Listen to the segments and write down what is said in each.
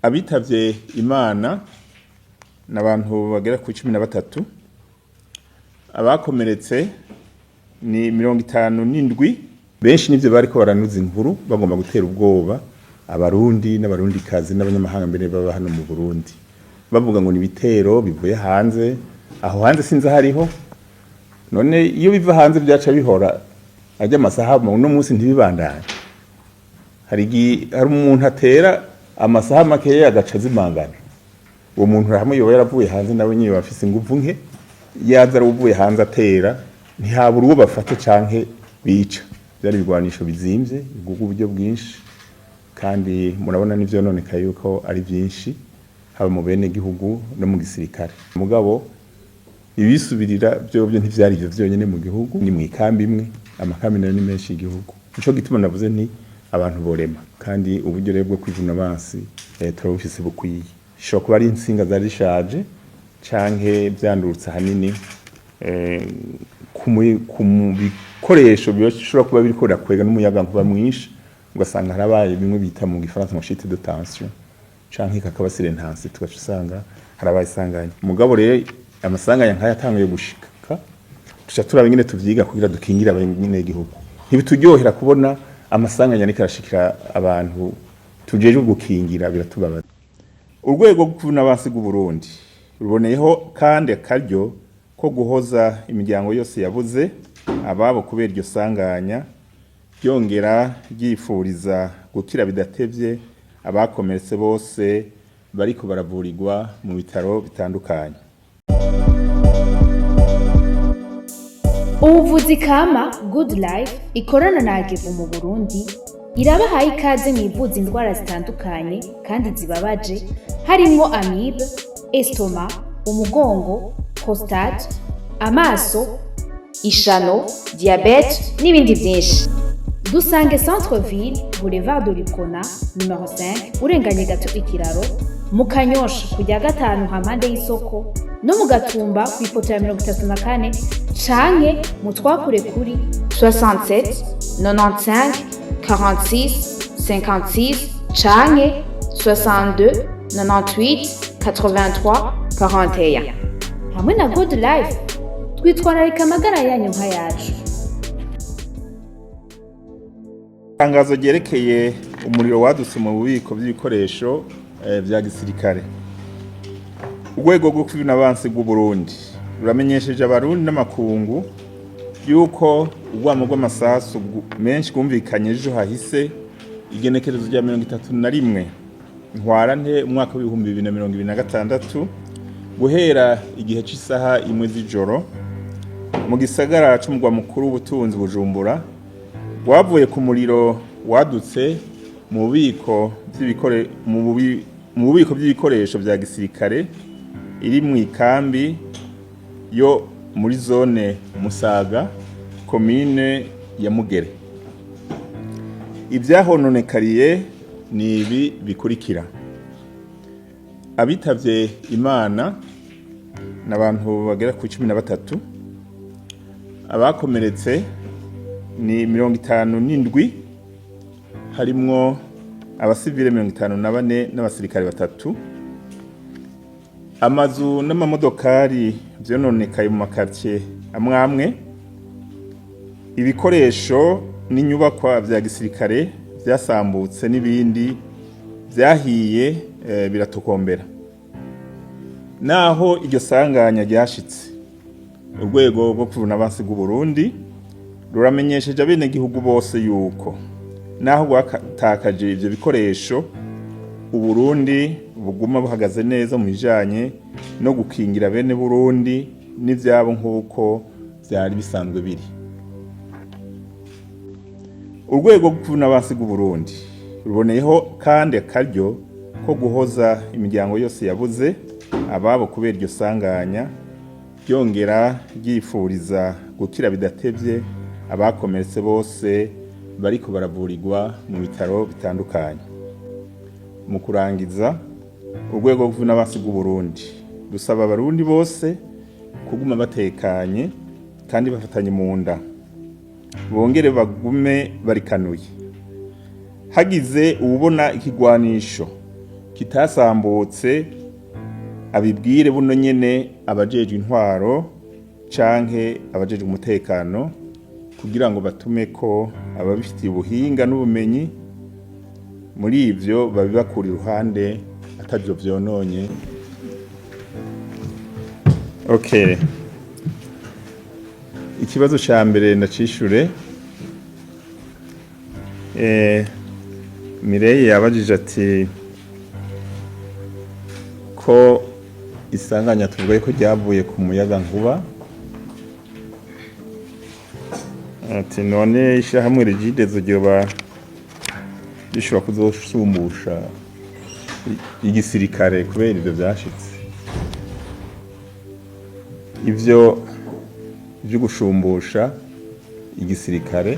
Abitavye Imana ni abantu bagera ku 13, abakomeretse ni 57. Benshi nivyo bariko baranuza inkuru bagomba gutera ubwoba Abarundi n'Abarundikazi n'abanyamahanga mbere baba hano mu Burundi, bavuga ngo ni ibitero bivuye hanze. Aho hanze sinzi hariho. None iyo biva hanze byaca bihora ajya amasaha uno munsi ntibibandanye? Hari umuntu atera amasaha makeya agaca azimangana. Uwo muntu hamwe yoba yaravuye hanze, nawe nyine bafise inguvu nke, yaza ari uvuye hanze atera, ntihabura uwo bafata canke bica. Byari ibigwanisho bizimvye, biguga uburyo bwinshi, kandi murabona n'ivyononekaye yuko ari vyinshi, haba mu bene gihugu no mu gisirikare. Mugabo ibisubirira vyovyo ntivyari ivyo vyonyene mu gihugu, ni mw'ikambi imwe, amakambi nayo ni menshi y'igihugu. Nico gituma navuze nti abantu borema, kandi uburyo rero bwo kwivuna abansi turabufise bukwiye. Ishobora kuba ari intsinga zari zishaje canke vyandurutse ahanini ku bikoresho bishobora kuba biriko birakwega n'umuyagankuba mwinshi, ugasanga harabaye bimwe bita mu gifaransa ngo chute de tension, canke kakaba surintensité, tugaca usanga harabaye isanganya. Mugabo rero amasanganya nkaya atanguye gushika, tuca turaba ingene tuvyiga kugira dukingire abanyagihugu. Ntibituryohera kubona amasanganya ariko arashikira abantu tujejwe gukingira, biratubabaza. Urwego rwo kwivuna abansi bw'u Burundi ruboneyeho kandi akaryo ko guhoza imiryango yose yabuze ababo kubera iryo sanganya, ryongera ryifuriza gukira bidatevye abakomeretse bose bariko baravurirwa mu bitaro bitandukanye. Ubuvuzi kama Good Life ikorana na Agevu mu Burundi irabahaye ikaze mwivuza indwara zitandukanye kandi zibabaje, harimwo amibe, estomac, umugongo, prostate, amaso, ishano, diabète n'ibindi byinshi. Dusange Centre Ville, Boulevard de l'Uprona numero 5, urenganye gato ikiraro mu Kanyosha, kujya gatanu hampande y'isoko, no mu Gatumba ku ipoto ya 34, canke mu twakure kuri 67 95 46 56 canke 62 98 83 41. Hamwe na Good Life twitwararika amagara yanyu nk'ayacu. Itangazo ryerekeye umuriro wadutse mu bubiko by'ibikoresho vya gisirikare. Urwego rwo kwivuna abansi bw'u Burundi ruramenyesheje Abarundi n'amakungu yuko urwamo rw'amasasu menshi rwumvikanye ejo hahise, igenekerezo rya 31 Ntwarante umwaka w'2026, guhera igihe c'isaha 1 z'ijoro mu gisagara c'umugwa mukuru w'ubutunzi Bujumbura, wavuye ku muriro wadutse mu bubiko by'ibikoresho vya gisirikare iri mu ikambi yo muri zone Musaga, komine ya Mugere. Ivyahononekariye ni ibi bikurikira: abitavye Imana ni abantu bagera ku 13, abakomeretse ni 57, harimwo abasivile 54 n'abasirikare batatu. Amazu n'amamodokari vyononekaye mu makartie amwe amwe. Ibikoresho n'inyubakwa vya gisirikare vyasambutse n'ibindi vyahiye biratokombera. Naho iryo sanganya ryashitse, urwego rwo kwivuna abansi bw'u Burundi ruramenyesheje abenegihugu bose yuko naho rwatakaje ivyo bikoresho, Uburundi buguma buhagaze neza mu bijanye no gukingira bene Burundi n'ivyabo nk'uko vyari bisanzwe biri. Urwego rwo kwivuna abansi bw'u Burundi ruboneyeho kandi akaryo ko guhoza imiryango yose yabuze ababo kubera iryo sanganya, ryongera ryifuriza gukira bidatevye abakomeretse bose bariko baravurirwa mu bitaro bitandukanye. Mu kurangiza, urwego rwo kwivuna abansi bw'u Burundi rusaba Abarundi bose kuguma batekanye kandi bafatanye mu nda, bongere bagume barikanuye. Hagize uwubona ikigwanisho Kitasambutse abibwire buno nyene abajejwe intwaro canke abajejwe umutekano, kugira ngo batume ko ababifitiye ubuhinga n'ubumenyi muri ivyo babibakura iruhande atavyo vyononye. Okay, ikibazo ca mbere ndacishure. Mireye yabajije ati ko isanganya tuvuga ko ryavuye ku muyaga nkuba, ati none ishyirahamwe REGIDESO ryoba rishobora kuzosumbusha igisirikare kubera ivyo vyashitse? Ivyo vyo gushumbusha igisirikare,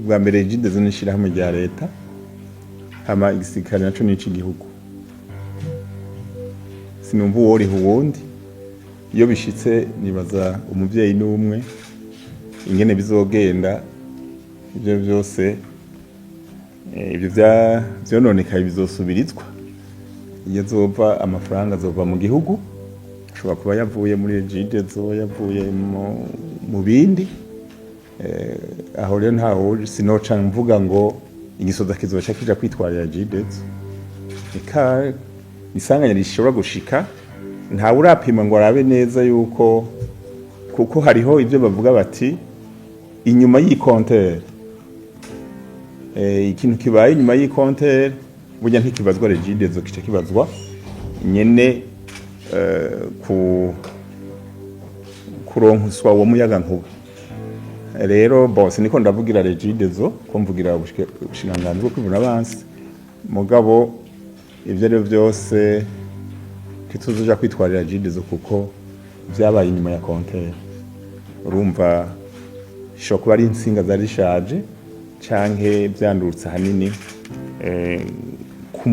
bwa mbere REGIDESO ni ishirahamwe rya leta, hama igisirikare naco ni ic'igihugu. Sinumva uworiha uwundi. Iyo bishitse, nibaza umuvyeyi n'umwe ingene bizogenda. Ivyo vyose, ivyo vyononekaye bizosubirizwa. Iyo azova amafaranga azova mu gihugu, ashobora kuba yavuye muri REGIDESO, yavuye mu bindi. Aho rero ntawo sinoca mvuga ngo igisoza kizoca kija kwitwarira REGIDESO. Eka isanganya rishobora gushika, ntawe urapima ngo arabe neza yuko, kuko hariho ibyo bavuga bati inyuma y'i compteur, ikintu kibaye inyuma y'i compteur burya ntikibazwa REGIDESO, kica kibazwa nyene ku kuronkoswa uwo muyaga nkuba. Rero bose niko ndavugira REGIDESO, ko mvugira ubushikiranganji bwo kwivuna abansi. Mugabo ivyo ari byose ntituzoja kwitwarira REGIDESO kuko vyabaye inyuma ya compteur. Urumva ishobora kuba ari intsinga zari zishaje canke vyandurutse ahanini ku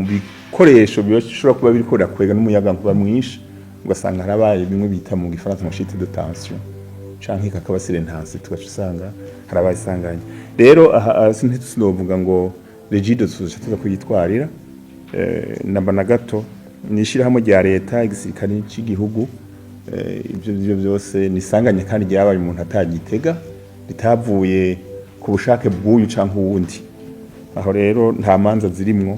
bikoresho bishobora kuba biriko birakwega n'umuyaga nkuba mwinshi, ugasanga harabaye bimwe bita mu gifaransa ngo chute de tension canke kakaba silentansi, tugaca usanga harabaye isanganya. Rero aha sinovuga ngo REGIDESO tuzoca tuza kuyitwarira namba na gato. Ni ishirahamwe rya leta, igisirikare c'igihugu. Ivyo byo byose ni isanganya kandi ryabaye umuntu atagitega, ritavuye ku bushake bw'uyu canke uwundi. Aho rero nta manza zirimwo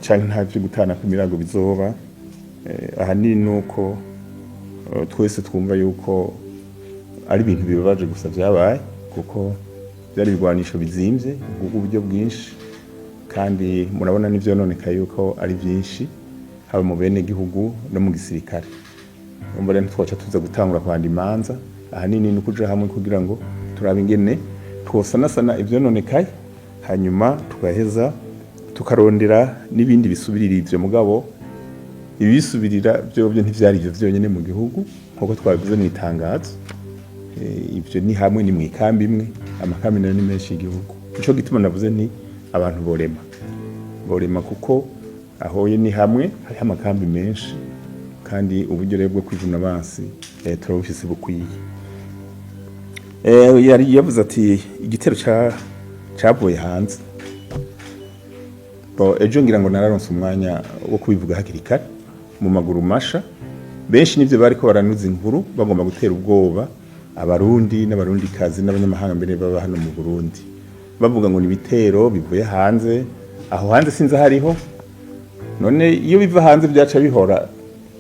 canke nta vyo gutana kw'imirago bizoba. Ahanini nuko twese twumva yuko ari ibintu bibabaje gusa vyabaye, kuko byari ibigwanisho bizimvye uburyo bwinshi, kandi murabona n'ivyononekaye yuko ari vyinshi, haba mu bene gihugu no mu gisirikare. Urumva rero ntitwoca tuza gutangura kwanda imanza. Ahanini ni ukuja hamwe kugira ngo turabe ingene twosanasana ivyononekaye, hanyuma tugaheza tukarondera n'ibindi bisubirira ivyo. Mugabo ibisubirira vyovyo ntivyari ivyo vyonyene mu gihugu, nkuko twabivuze mu itangazo. Ivyo ni hamwe ni mw'ikambi imwe, amakambi nayo ni menshi y'igihugu. Nico gituma navuze nti abantu borema borema, kuko ahoye ni hamwe hariho amakambi menshi, kandi uburyo rero bwo kwivuna abansi turabufise bukwiye. Yari yavuze ati igitero ca cavuye hanze. Bo ejo ngira ngo nararonse umwanya wo kubivuga hakiri kare mu maguru masha. Benshi nivyo bariko baranuza inkuru, bagomba gutera ubwoba Abarundi n'Abarundikazi n'abanyamahanga mbere baba hano mu Burundi, bavuga ngo ni ibitero bivuye hanze. Aho hanze sinzi hariho. None iyo biva hanze byaca bihora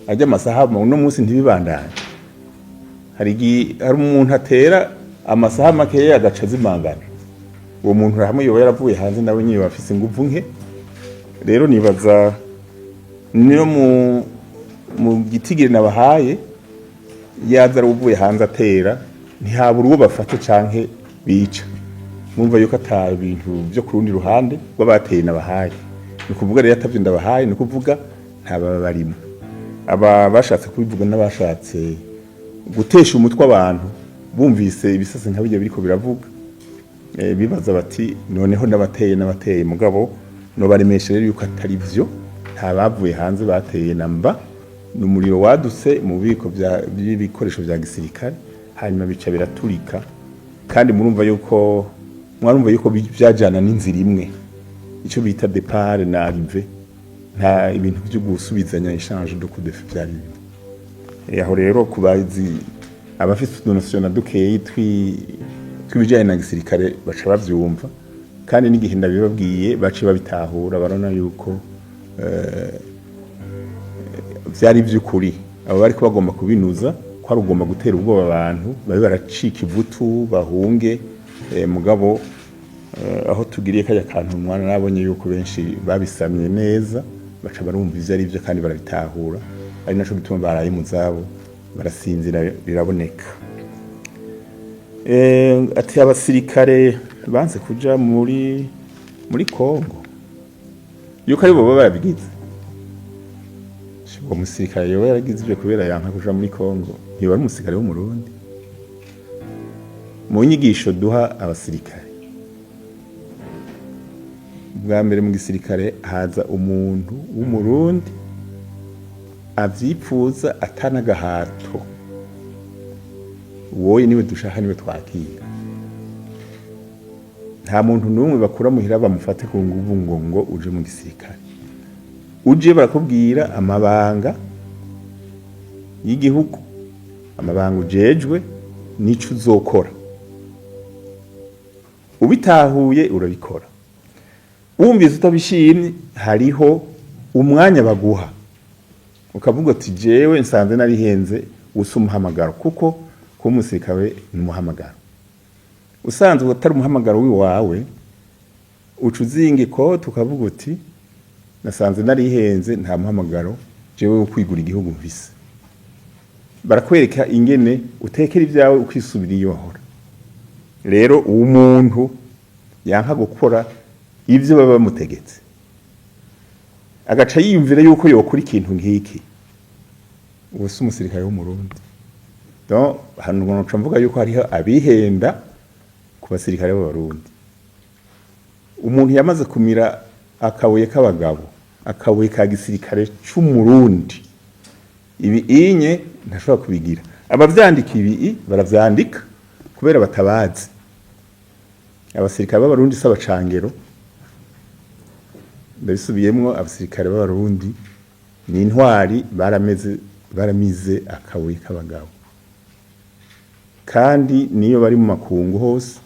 ajya amasaha uno munsi ntibibandanye? Hari hari umuntu atera amasaha makeya agaca azimangana. Uwo muntu hamwe yoba yaravuye hanze, nawe nyine bafise inguvu nke. Rero nibaza niyo mu gitigiri nabahaye, yaza ari uvuye hanze atera, ntihabura uwo bafata canke bica. Mwumva yuko ata bintu byo ku rundi ruhande rw'abateye nabahaye. Ni ukuvuga rero atavyo ndabahaye, ni ukuvuga nta baba barimo. Aba bashatse kubivuga n'abashatse gutesha umutwe abantu, bumvise ibisase nka bijya biriko biravuga, bibaza bati noneho n'abateye n'abateye. Mugabo nobaremesha rero yuko atari vyo, nta bavuye hanze bateye namba. Ni umuriro wadutse mu bubiko by'ibikoresho vya gisirikare, hanyuma bica biraturika. Kandi murumva yuko mwarumva yuko byajana n'inzira imwe. Ico bita départ na arrivée, nta ibintu byo gusubizanya, échange de coup de feu byari birimo. Aho rero kubazi abafite utunotion na dukeyi tw'ibijanye na gisirikare baca bavyumva, kandi n'igihe ndabibabwiye bace babitahura, barabona yuko vyari vy'ukuri. Abo bariko bagomba kubinuza ko ari ugomba gutera ubwoba abantu babe baracika ivutu bahunge, mugabo aho tugiriye kajya kantu umwana nabonye yuko benshi babisamye neza, baca barumva ivyo ari byo kandi barabitahura, ari naco gituma baraye mu zabo barasinzira biraboneka. Ati abasirikare banse kuja muri Kongo yuko ari bo baba barabigize. Uwo musirikare yoba yaragize ivyo kubera yanka kuja muri Kongo, ntiba ari umusirikare w'Umurundi. Mu nyigisho duha abasirikare, bwa mbere mu gisirikare haza umuntu w'Umurundi avyipfuza atanagahato, wowe niwe dushaka, niwe twakira. Nta muntu n'umwe bakura muhira bamufate ku nguvu ngo uje mu gisirikare. Uje barakubwira amabanga y'igihugu, amabanga ujejwe n'ico uzokora. Ubitahuye urabikora, wumvise utabishimye hariho umwanya baguha ukavuga ati jewe nsanze narihenze, usa umuhamagaro, kuko kuba umusirikare ni umuhamagaro. Usanzwe utari umuhamagaro w'iwawe, uca uzinga ikoti ukavuga uti nasanze narihenze, nta muhamagaro jewe wo kwigura igihugu mfise. Barakwereka ingene utekera ibyawe ukisubira iyo wahora. Rero uwo muntu yanka gukora ivyo baba bamutegetse, agaca yiyumvira yuko yokora ikintu nk'iki, uwo si umusirikare w'Umurundi. Donc hano nca mvuga yuko hariho abihenda ku basirikare b'Abarundi. Umuntu yamaze kumira akabuye k'abagabo, akabuye ka gisirikare c'Umurundi, ibi inye ntashobora kubigira. Abavyandika ibi baravyandika kubera batabazi. Abasirikare b'Abarundi si abacangero, ndabisubiyemwo, abasirikare b'Abarundi ni intwari, barameze, baramize akabuye k'abagabo, kandi niyo bari mu makungu hose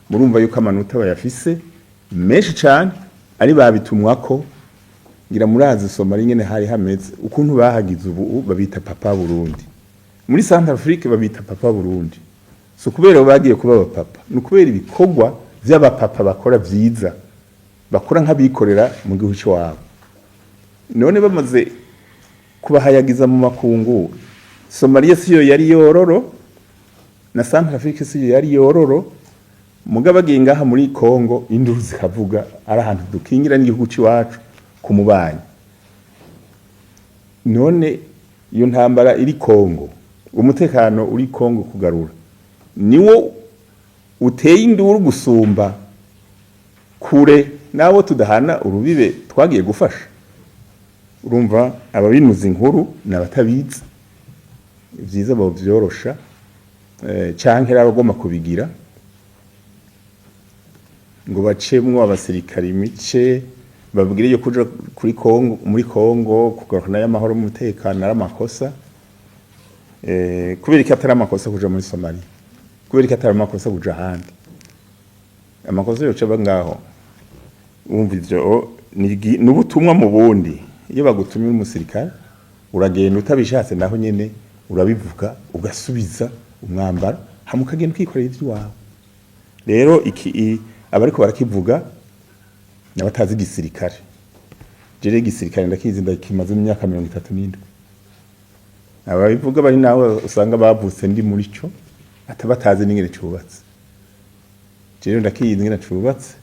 murumva yuko amanota bayafise menshi cane, ari babitumwako. Ngira murazi Somalia ingene hari hameze, ukuntu bahagize, ubu babita Papa Burundi. Muri Centrafrique babita Papa Burundi. So kubera bagiye kuba abapapa, ni ukubera ibikorwa vy'abapapa bakora vyiza, bakora nk'abikorera mu gihugu c'iwabo. None bamaze kubahayagiza mu makungu, Somalia siyo yari yororo na Centrafrique siyo yari yororo, mugabo bagiye ngaha muri Congo induru zikavuga, ari ahantu dukingira n'igihugu c'iwacu ku mubanyi. None iyo ntambara iri Congo, umutekano uri Congo kugarura niwo uteye induru gusumba kure nabo tudahana urubibe twagiye gufasha. Urumva ababinuza inkuru n'abatabizi vyiza bovyorosha, canke abagomba kubigira ngo bacemwo abasirikare imice, babwire yo kuja kuri Kongo, muri Kongo kugarukana y'amahoro n'umutekano ari amakosa. Kubera ko atari amakosa kuja muri Somalia, kubera ko atari amakosa kuja ahandi, amakosa yoca aba ngaho. Wumva ivyo ni ubutumwa mu bundi. Iyo bagutumye umusirikare uragenda utabishatse, naho nyene urabivuga, ugasubiza umwambaro hamwe ukagenda ukikorera ivy'iwawe. Rero iki abariko barakivuga n'abatazi igisirikare. Jere igisirikare ndakizi, ndakimaze imyaka 37. Ababivuga bari nawe usanga bavutse ndi muri co, atabatazi n'ingene cubatse. Jere ndakizi ingene cubatse,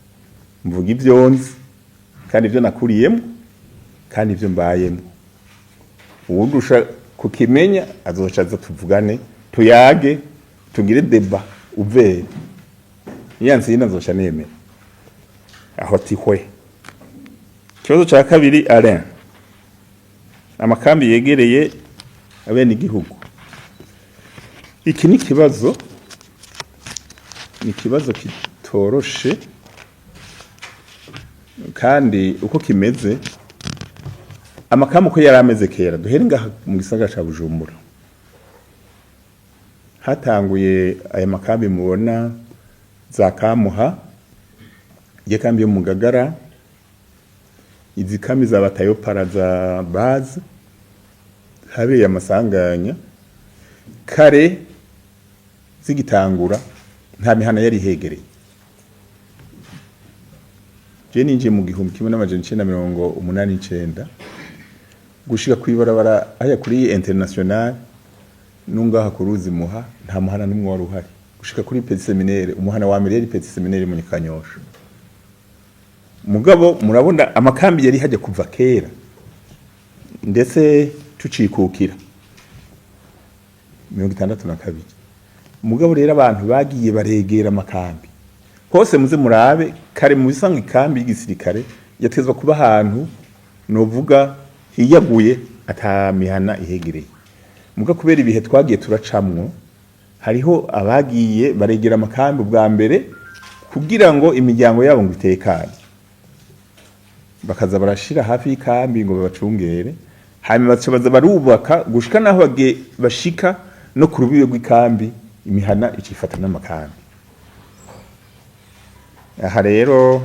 mvuga ivyo nzi kandi ivyo nakuriyemo kandi ivyo mbayemo. Uwundusha kukimenya azoca aza tuvugane, tuyage, tugire débat ouvert. Niyansinda nzoca nemera aho ati hwe. Ikibazo ca kabiri, Alain, amakambi yegereye abene igihugu. Iki ni ikibazo kitoroshe. Kandi uko kimeze, amakamu uko yari ameze kera, duhere ngaha mu gisagara ca Bujumbura, hatanguye aya makambi mubona za Kamuha, iyo kambi yo mu Ngagara, izi kambi za Batayopara za Baze, habereye amasanganya kare zigitangura, nta mihana yari ihegereye. Je ninjiye mu 1989, gushika kw'ibarabara haya kuri International nungaha ku ruzi Muha, nta muhana n'umwe wari uhari. Gushika kuri Petit Seminaire, umuhana wa mbere yari Petit Seminaire mu Kanyosha. Mugabo murabona amakambi yari hajya kuva kera, ndetse tucikukira 62. Mugabo rero abantu bagiye baregera amakambi hose. Muze murabe kare, mu bisanga ikambi y'igisirikare yatezwa kuba ahantu novuga hiyaguye, atamihana ihegereye. Muga kubera ibihe twagiye turacamwo, hariho abagiye baregera amakambi ubwa mbere kugira ngo imiryango yabo ngo itekane, bakaza barashira hafi y'ikambi ngo babacungere. Hanyuma baca baza barubaka gushika naho bashika no ku rubibe rw'ikambi, imihana icifata n'amakambi. Aha rero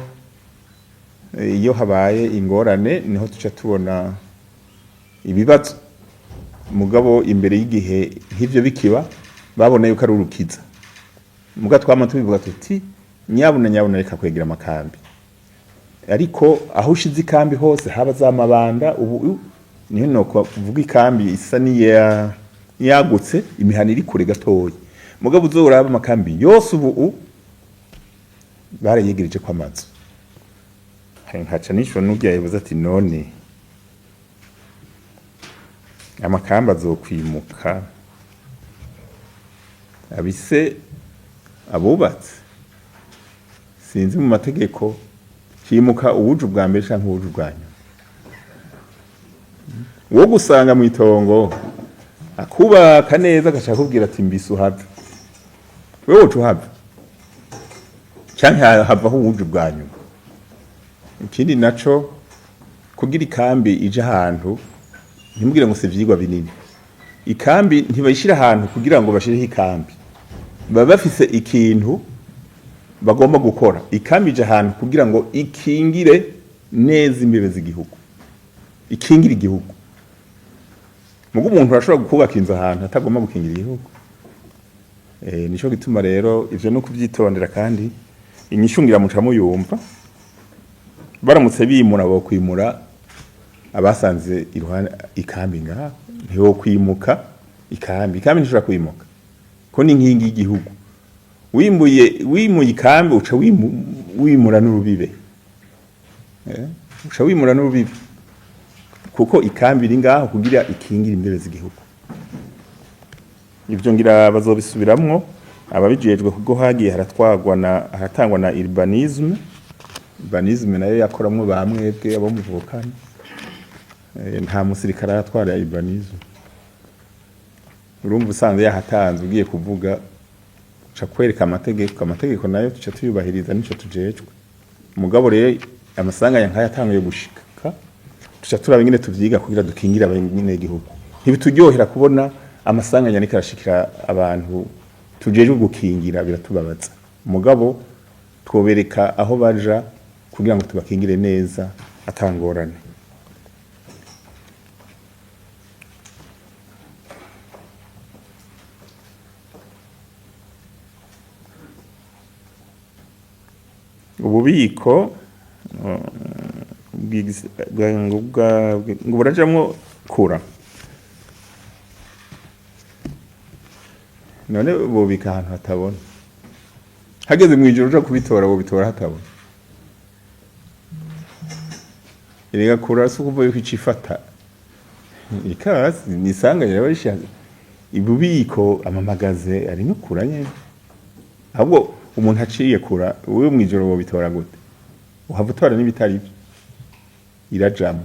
iyo habaye ingorane niho tuca tubona ibibazo. Mugabo imbere y'igihe nk'ivyo bikiba, babona yuko ari urukiza. Muga twama tubivuga tuti: "Nyabuna nyabuna, reka kwegera amakambi." Ariko aho ushize ikambi hose, haba za Mabanda ubu niho no kuvuga ikambi isa niya yagutse, imihana iri kure gatoya. Mugabo uzoraba amakambi yose ubu barayegereje ko amazu. Nkaca nishura n'urya yavuze ati: "None amakambi azokwimuka abise abubatse?" Sinzi, mu mategeko himuka uwuje ubwa mbere canke uwuje ubwa nyuma. Uwo gusanga mu itongo akubaka neza, agaca akubwira ati: "Mbise uhave." Wewe woca uhava canke havaho uwuje ubwa nyuma? Ikindi naco, kugira ikambi ije ahantu, ntimubwire ngo si ivyigwa binini. Ikambi ntibayishira ahantu kugira ngo bashireho ikambi, baba bafise ikintu bagomba gukora. Ikambi ije ahantu kugira ngo ikingire neza imbibe z'igihugu, ikingire igihugu. Mugo umuntu arashobora kubaka inzu ahantu atagomba gukingira igihugu. Nico gituma rero ivyo no kuvyitondera, kandi inyishu ngira muca muyumva. Baramutse bimura, bo kwimura abasanze iruhande ikambi ngaha, ntiwo kwimuka ikambi. Ikambi ntishobora kwimuka ko ni inkingi y'igihugu. Wimbuye, wimuye ikambi, uca wimura n'urubibe. Uca wimura n'urubibe, kuko ikambi iri ngaho kugira ikingire imbibe z'igihugu. Ivyo ngira bazobisubiramwo ababijejwe, kuko hagiye haratwagwa na haratangwa na urbanisme. Urbanisme nayo yakoramwo bamwebwe abo muvukana. Nta musirikare aratwara urbanisme. Urumva usanze yahatanze, ugiye kuvuga uca kwereka amategeko. Amategeko nayo tuca tuyubahiriza, nico tujejwe. Mugabo rero amasanganya nk'aya atanguye gushika, tuca turaba ingene tuvyiga kugira dukingire abanyagihugu. Ntibituryohera kubona amasanganya ariko arashikira abantu tujejwe gukingira, biratubabaza. Mugabo twobereka aho baja kugira ngo tubakingire neza atangorane. Ububiko ngo burajamwo kura, none bubika ahantu hatabona? Hageze mw'ijoro uja kubitora, bobitora hatabona? Erega kura si ukuvuga yuko icifata ikasi nisanganya rishaze. Ibubiko amamagaze arimwo kura nyene, ahubwo umuntu aciye kura, wewe mw'ijoro wobitora gute? Uhava utora n'ibitari byo. Irajamwo,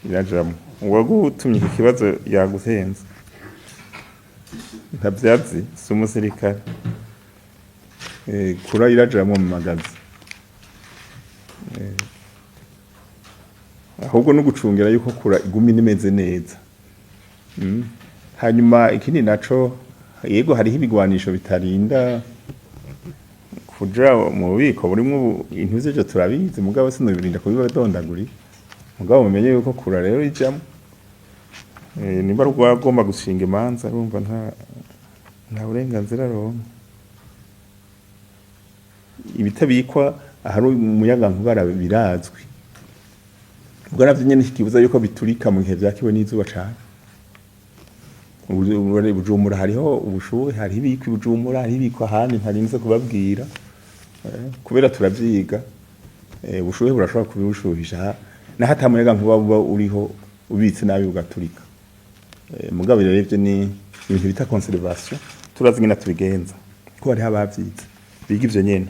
irajamwo. Uwagutumye iki kibazo yaguhenze, ntabyazi, si umusirikare. Kura irajamwo mu magazi. Ahubwo no gucungira yuko kura iguma imeze neza. Hanyuma ikindi naco, yego, hariho ibigwanisho bitarinda kuja mu bubiko burimwo intuze, ivyo turabizi, mugabo sinobirinda kubibadondagurira. Mugabo mumenye yuko kura rero ijamwo. Nimba ari agomba gushinga imanza, urumva nta burenganzira aronka. Ibitabikwa ahari umuyagankuba birazwi, ubwo navyo nyene kibuza yuko biturika mu gihe vyakiwe n'izuba cane. Bujumbura hariho ubushuhe, hariho ibikwa i Bujumbura, hariho ibikwa ahandi ntarinze kubabwira, kubera turavyiga. Ubushuhe burashobora kubibushuhisha, naho ata muyagankuba buba uriho, ubitse nabi bugaturika. Mugabo rero ivyo ni ibintu bita conservation, turazi ingene tubigenza, ko hariho abavyize biga ivyo nyene.